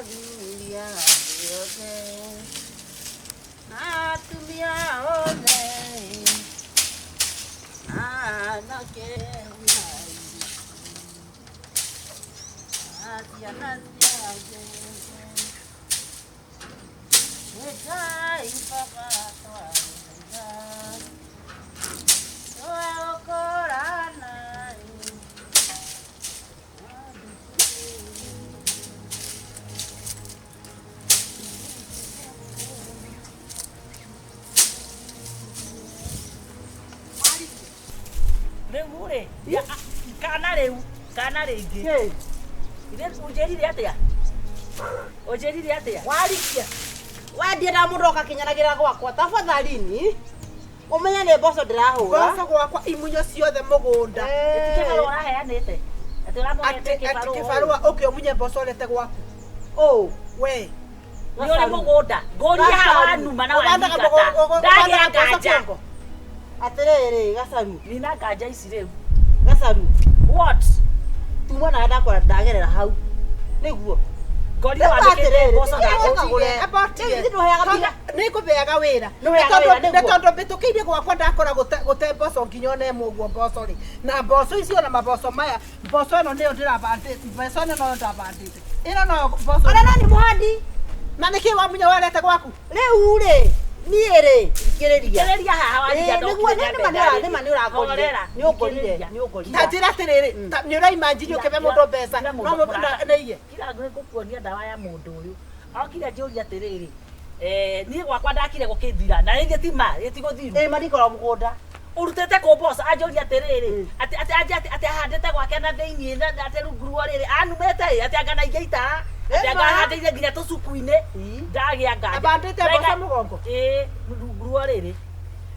Athuri a thĩ othe na atumia othe na anake na airĩtu na ciana cia ngenge. Nĩ Ngai Baba twagũthaitha, nĩwe ũkũrana Rĩu rĩ, kana rĩu, kana rĩngĩ. Ithe ũnjĩrire atĩa? Ũnjĩrire atĩa? Warikia wendienda mũndũ oka kinyanagĩra gwakwa tafadhalini ũmenye nĩ mboco ndĩrahũra. Mboco gwakwa imunyo ciothe mũgũnda. Ti kĩbarũa ũraheanĩte? Atĩ ũramũhete Atĩ atĩ kĩbarũa? Kĩbarũa ũke ũmunye mboco ũrete gwaku. Ũ we Nĩ ũrĩ mũgũnda. Ngũria haha wanuma na Ũbandaga wanyingata. ũbandaga Ndagĩa mboco nganja. kĩongo. Atĩrĩrĩ, Gacaru. Nina nganja ici rĩu. Gacaru. What? Tuma na ndakora ndagerera hau nĩguo. Ngorire wandĩkĩte mboco Nĩ ngũbeaga wĩra. Nĩũheaga wĩra, nĩ nĩguo. Tondũ mbĩtũkĩire gwakwa ndakora gũte mboco nginya ona ĩmwe ũguo mboco rĩ, na mboco icio na mamboco maya, mboco ĩno nĩyo ndĩrabandĩte, mboco ĩno noyo ndabandĩte, ĩno noyo mboco. Ona no nĩ mũhandi. Na nĩkĩ wamunya warete gwaku? Rĩu rĩ, niĩ rĩ, thikĩrĩria. Thikĩrĩria haha warigia. Ĩĩ, nĩguo nĩ ma nĩ ma nĩ ũrangorire, nĩ ũngorire, nĩ ũngorire. Ta njĩra atĩrĩrĩ, nĩ ũraimanjini ũkĩbe mũndũ mbeca no mũndũ nĩiye. Kira ngũkuonia ndawa ya mũndũ ũyũ. Okire anjũria atĩrĩrĩ, niĩ gwakwa ndakire gũkĩthira na rĩngĩ ti ma gĩtigũthiru. Ĩĩ, mandikora mũgũnda. Ũrutĩte kũ mboco? Anjũria atĩrĩrĩ, atĩ atĩ atĩ atĩ atĩ ahandĩte gwake na thĩiniĩ na atĩ rungu rwa rĩrĩ anumĩte ĩ atĩ anga na ingĩ itara atĩ anga ahandĩire nginya tũcuku-inĩ ndagĩa nganja. Abandĩte mboco mũgongo? Ĩĩ, rungu rwa rĩrĩ.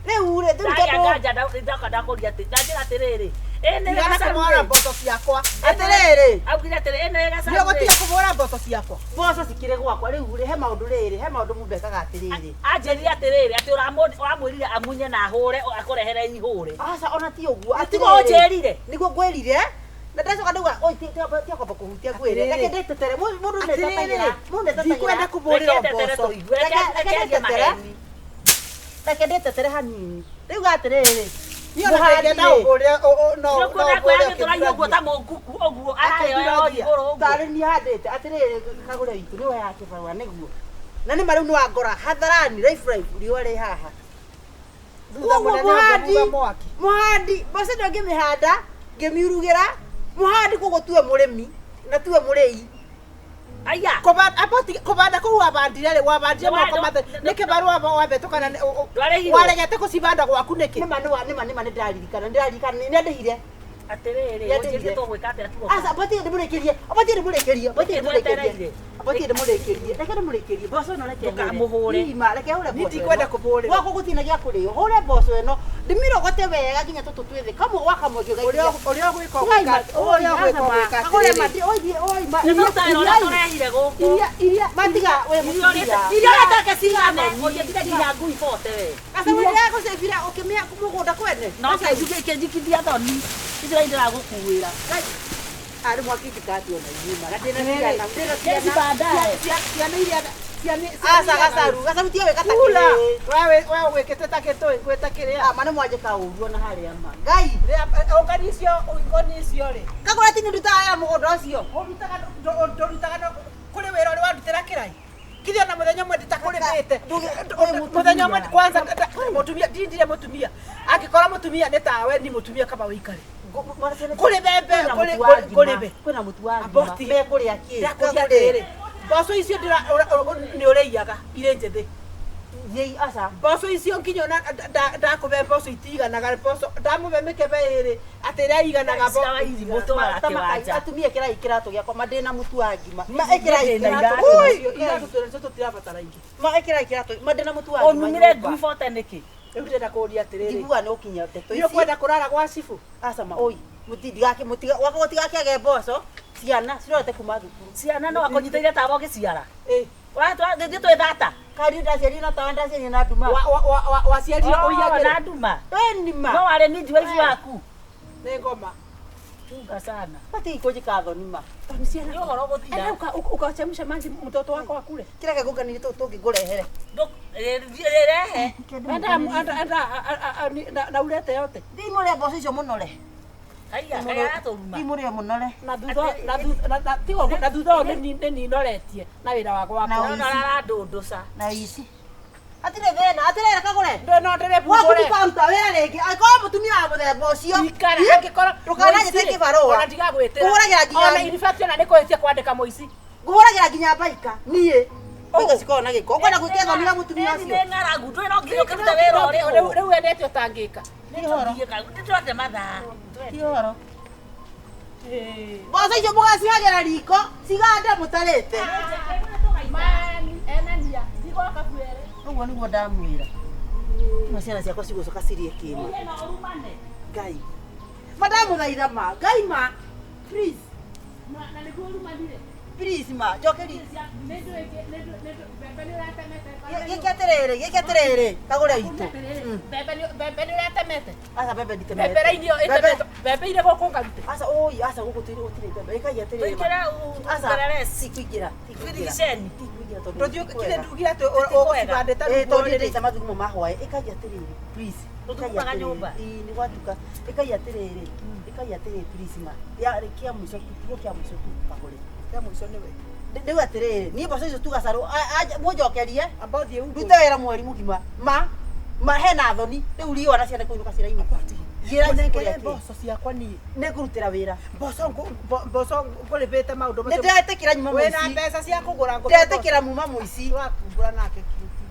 Rĩu rĩ, rĩu Ndagĩa tondũ nganja ndoka ndakũria atĩ ndanjĩra atĩrĩrĩ, ĩ nĩ Tigana gacaru kũmora rĩ. mboco ciakwa. Atĩrĩrĩ. Augire atĩrĩ, ĩ nĩ gacaru Nĩ ũgũtiga rĩ. kũbũra mboco ciakwa. Mboco cikĩrĩ gwakwa rĩu rĩ, he maũndũ rĩrĩ, he maũndũ mũndũ ekaga atĩrĩrĩ. Anjĩrire atĩrĩrĩ, atĩ ũramwĩrire amunye na ahũre akũrehere ihũre. Aca ona ti ũguo. Tiguo ũnjĩrire? Nĩguo ngwĩrire. Na ndacoka ndauga, oi ti kwamba kũhutia ngwĩre. Reke ndĩtetere. Mũndũ nĩetetagĩra. Mũndũ nĩetetagĩra. Ndikwenda kũbũrĩrwo Reke ndetere mboco. tũigue. Reke Reke reke arie ndĩtetere. maheni. Reke ndĩtetere hanini. Rĩu atĩrĩrĩ. Niĩ ona Mũhandi ndingĩenda rĩ. ũbũre no Nĩũkuona no ũbũre kwĩra gĩthũrai ũguo ũkĩthuragia. ta mũnguku ũguo ararĩoya o igũrũ ũguo. Tarĩ niĩ handĩte atĩrĩrĩ, kagũre witũ nĩwe ya kĩbarũa nĩguo. Na nĩ ma rĩu nĩ wangora hadharani life life riũa rĩ haha. Thutha Koguo mũnene mũhandi ũngĩhuha mwaki. Mũhandi mboco ĩno ngĩmĩhanda ngĩmiurugĩra mũhandi, koguo tuwe mũrĩmi na tuwe mũrĩi. Aya. Kũbanda kũu wabandire rĩ, wabandire moko matheri nĩ kĩbarũa wambetwo kana Ndwarĩhirwo? waregete kũcibanda gwaku nĩkĩ? Nĩma nĩma nĩma nĩma nĩndĩraririkana nĩndĩraririkana nĩandĩhire. Atĩrĩrĩ, Nĩandĩhire. ũnjĩrire tũgwĩka atĩa tuoka? Aca batiĩ ndĩmũrĩkĩrie, batiĩ ndĩmũrĩkĩrie, batiĩ ndĩmũrĩkĩrie. Twetereire. Batiĩ ndĩmũrĩkĩrie, reke ndĩmũrĩkĩrie mboco ĩno, reke hũre. Ndũkamũhũre. Ima, reke hũre Niĩ mboco ndikwenda ĩno. kũbũrĩrwo. Gwakwa gũtirĩ na gĩa kũrĩo, hũre mboco ĩno ndĩmĩrogote wega nginya tũtũ twĩ thĩ kamwe gwa kamwe Ũrĩa ũrĩa ũgwĩka ũgwĩka ũrĩa ũgwĩka ũgwĩka atĩrĩrĩ. Nĩ tũrute wĩra ũrĩa tũrehire gũkũ. Iria matiga we mũtumia. Irio ũrĩa cigane, ũnjĩtire nginya ngui bote we. Gacabu ndĩragũcebira ũkĩmĩa mũgũnda kwene. No kĩnjikithia thoni. Icio ndĩragũkuĩra. Arĩ mwaki ndikati ona inyuĩ ma. Na ndĩna ciana, ndĩna Kesi ciana. baadaye. Ciana iria ciana Aca Gacaru, Gacaru tiga gwĩka ta Kula. kĩrĩ. We ũgwĩkĩte ta kĩtũĩ ngwĩta kĩrĩa. Ah, ma nĩ mwanjĩka ũru ona harĩa ma. Ngai. Ũngani icio ũngani icio rĩ. Kagũra ti nĩndutaga wĩra mũgũnda ũcio. Ũrutaga ndũrutaga kũrĩ wĩra ũrĩa wandutĩra kĩrai. Kithi ona mũthenya ũmwe nditakũrĩmĩte. Mũthenya ũmwe kwanza mũtumia ndindire mũtumia. Angĩkorwo mũtumia nĩ tawe ni mũtumia kaba wĩikare. Kũrĩ mbembe, kũrĩ mbembe. Kwĩna mũtu wa ngima. Aboti. Mekũrĩa kĩ? Ndakũria atĩrĩrĩ, mboco icio nĩ ũrĩiaga irĩ njĩthĩ. Thiĩi aca. Mboco icio nginya ona ndakũbe mboco itiganaga, mboco ndamũbe mĩkebe ĩrĩ atĩ ĩrĩa iganaga Ciawa irimũ tũraga kĩwanja. Atumia ĩkĩrai kĩratũ gĩakwa ma ndĩna mũtu wa ngima. Ma ĩkĩrai Ndĩna kĩratũ. iratũ. Ui, Iratũ twĩnacio tũtirabatara ingĩ. Ma ĩkĩrai kĩratũ. Ma ndĩna mũtu wa ngima. Ũnumire nyũmba. ngui bote nĩkĩ? Rĩu ndĩrenda kũũria atĩrĩrĩ, Njiguaga nĩ ũkinya ndeto nĩ ici. ũkwenda kũrara gwa cibũ? Aca ma oi. Mũtindigake mũtiga gwakwa gũtigakĩage mboco. Ciana cirorete kuma thukuru. Ciana no akũnyitĩire tawa ũgĩciara. Ĩ. Ũrathiĩ twĩ thata. Kari ndaciarire na tawa ndaciarire na nduma. Waciarire Oh, ũiyagĩre? na nduma. Weni ma. No warĩ midwife waku. Nĩ ngoma. Chunga sana. Matige kũnjĩka thoni ma. Nĩ ũhoro gũthira. Enda ukachemsha maji mtoto wako akule. Kĩrĩa kĩngũkanirie tũu tũngĩ ngũrehere. Rehe. Enda enda enda na ulete yote. Ndimũrĩe mboco icio mũnore. Haiya, kaya aratũruma. Ndimũrĩe mũnore. Na thutha na thutha na tigo na thutha ũyũ nĩ ninoretie na wĩra wakwa Na wakwa. Ona ararandũndũca. Na ici. Hatirĩ thĩna, atĩrĩrĩ kagũre. Ndũ no ndĩrĩ Waku bugũre. ndikaruta wĩra rĩngĩ. Angĩkorwo mũtumia wa mũthemba ũcio. Ikara angĩkorwo Ndũkananjĩte kĩbarũa. Ona ndigagwĩtĩra. Ngũhũragĩra nginya- Ona in fact ona nĩ kũhĩtia kwandĩka mũici. Ngũhũragĩra nginya baika. Niĩ. Baika cikoragwo na gĩko. Ũkwenda gwĩkĩra thoni na mũtumia Nĩ ũcio. ng'aragu, ndũĩ no nginya ũkĩrute wĩra ũrĩhwo. Rĩu wendete ũtangĩka. Nĩ twate mathaa. Ti ũhoro. Mboco icio mũgacihagĩra riko cigande mũtarĩte. Mani enania cigoka buere. Ũguo nĩguo ndamwĩra. Ima ciana ciakwa cigũcoka cirĩe kĩma. Uge na ũrumane. Ngai. Ma ndamũthaitha ma. Ngai ma. Please. Na nĩguo ũrumanire. Please ma. Njokeri. Nĩ ndũĩ mbembe nĩ ũratemete. Gĩke atĩrĩrĩ, gĩke atĩrĩrĩ. Kagũre itũ. Mbembe nĩ ũratemete. Aca mbembe nditemete. Mbembe raini ĩyo Mbembe- ĩtemetwo. Mbembe irĩ gũkũ ngarute. Aca oi, aca gũkũ gũtirĩ mbembe. Ĩkai atĩrĩrĩ. ma. Tũingĩre Aca ũgerere tikuingĩra. Tikuingĩra. birigiceni. Tikuingĩra tondũ Ndũthiĩ ti kire kwega. ndugire atĩ Ti kwega. ũgũcibandĩte Ĩĩ, tondũ rungu ndĩ ndaita mathugumo ma hwaĩ. Ĩkai atĩrĩrĩ, please. Ĩkai Tũthugumaga atĩrĩrĩ. nyũmba. Ĩĩ, nĩ gwatuka. Ĩkai atĩrĩrĩ. Ĩkai atĩrĩrĩ, please ma. Ya, kĩa mũico tu, kiugo kĩa mũico tu kagũre. Kĩa mũico nĩwe. Rĩu atĩrĩrĩ, niĩ mboco icio tu gacarũ, mũnjokerie. Amba ũthiĩ umbũre. Ndute wĩra mweri mũgima. Ma, ma hena thoni. Rĩu riũa na ciana kũinũka cirainũka. Njĩra Ũnengere cikũrĩa kĩ? mboco ciakwa niĩ. Nĩngũrutĩra wĩra. Mboco mboco ngũrĩbĩte maũndũ Nĩ ndetĩkĩra nyuma Wĩna mũici. mbeca cia kũgũra ngũbe mboco. Ndetĩkĩra muma mũici. Tũrakumbũra nake kiuti.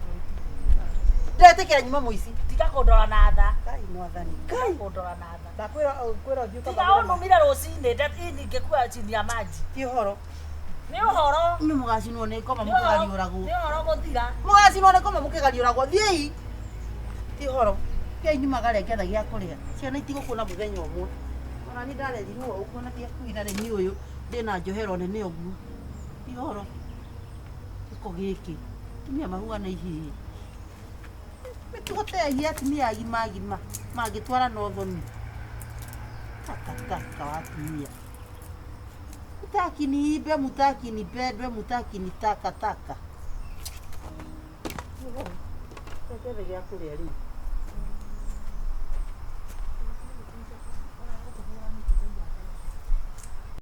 Ndetĩkĩra nyuma mũici. Tiga kũndora na tha. Ngai mwathani. Tiga Ngai. kũndora na tha. Ndakwĩra kwĩra ũthiĩ Tiga ũkamagũre. ũnumire rũcinĩ, ingĩkua chini ya maji. Ti ũhoro. Nĩ ũhoro. Nĩ mũgacinwo nĩ ngoma Nĩ ũhoro mũkĩgariũragwo. nĩ ũhoro gũthira. Mũgacinwo nĩ ngoma mũkĩgariũragwo. Thiĩi. Ti ũhoro. Thiĩi nyumagare ngetha gĩa kũrĩa. Ciana itigũkũna mũthenya ũmwe. Ona niĩ ndarerirwo ũguo na ndiakuire nĩ niĩ ũyũ ndĩna njohero nene ũguo. Ti ũhoro. Gĩko gĩkĩ. Atumia mahuana ihĩĩ. Mĩtugo ta ya atumia agima agima mangĩtwara na ũthoni. Takataka wa atumia. Mutaki niibe, mutaki nipendwe, mutaki ni takataka. Ngethe gĩa kũrĩa rĩu.